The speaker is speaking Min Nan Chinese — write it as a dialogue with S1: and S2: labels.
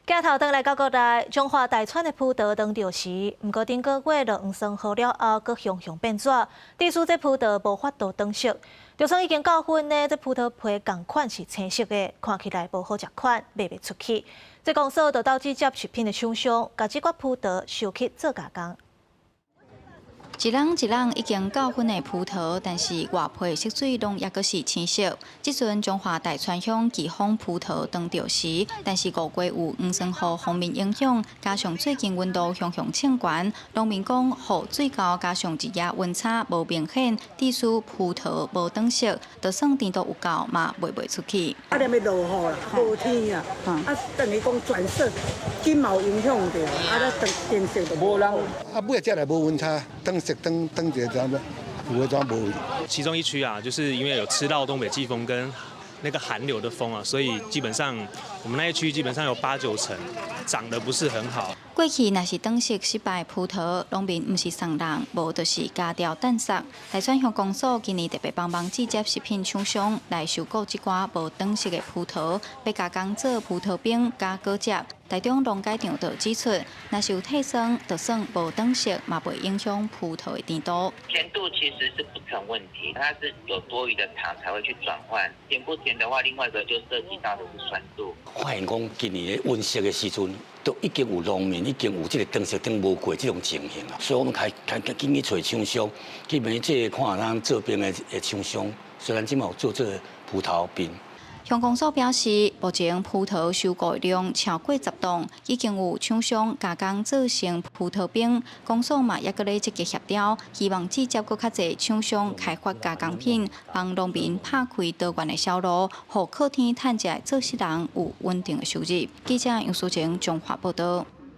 S1: 鏡頭轉來到國內，彰化大川的葡萄當著時，毋過頂個月落黃霜雨了後，閣雄雄變紙，致使這葡萄無法度轉色。就算已經夠粉呢，這葡萄皮仝款是青色的，看起來無好食款，賣袂出去。這公所就鬥直接食品的廠商，共這寡葡萄收去做加工。
S2: 一籠一籠已經夠粉的葡萄，但是外皮色水攏猶閣是青色。這陣彰化大川鄉奇豐葡萄當著時，但是5月有黃霜雨鋒面影響，加上最近溫度雄雄衝懸，農民講雨水夠，加上日夜溫差無明顯，致使葡萄無轉色，就算甜度有夠嘛賣袂出去。
S3: 啊，連欲落雨啦，無天啊，啊，等於講轉色，緊嘛有影響著，啊，咧轉變色就無人。
S4: 啊，尾才來無溫差，轉色轉轉一個怎有的怎無。
S5: 其中一區啊，就是因為有吃到東北季風跟那個寒流的風啊，所以基本上我們那一區基本上有八九成長得不是很好。
S2: 過去若是轉色失敗葡萄，農民毋是送人，無就是加掉蛋殺。大川鄉公所今年特別幫忙直接食品廠商來收購這寡無轉色的葡萄，欲加工做葡萄冰佮果汁。台中農改場就指出，若是有退霜，就算無轉色，嘛袂影響葡萄的甜度。
S6: 甜度其實是不成問題，它是有多餘的糖才會去轉換。甜不甜的話，另外一個就涉及到的是酸度。
S7: 發現講今年的溫室的時陣，都已經有農民已經有這個轉色轉無過這種情形啊，所以我們開開緊去揣廠商，去問這個看咱做冰的的廠商，雖然這馬有做這個葡萄冰。
S2: 鄉公所表示，目前葡萄收購量超過10噸，已經有廠商加工做成葡萄冰。公所嘛猶閣咧積極協調，希望直接閣較濟廠商開發加工品，幫農民拍開多元的銷路，予靠天趁食的做事人有穩定的收入。記者楊淑晴彰化報道。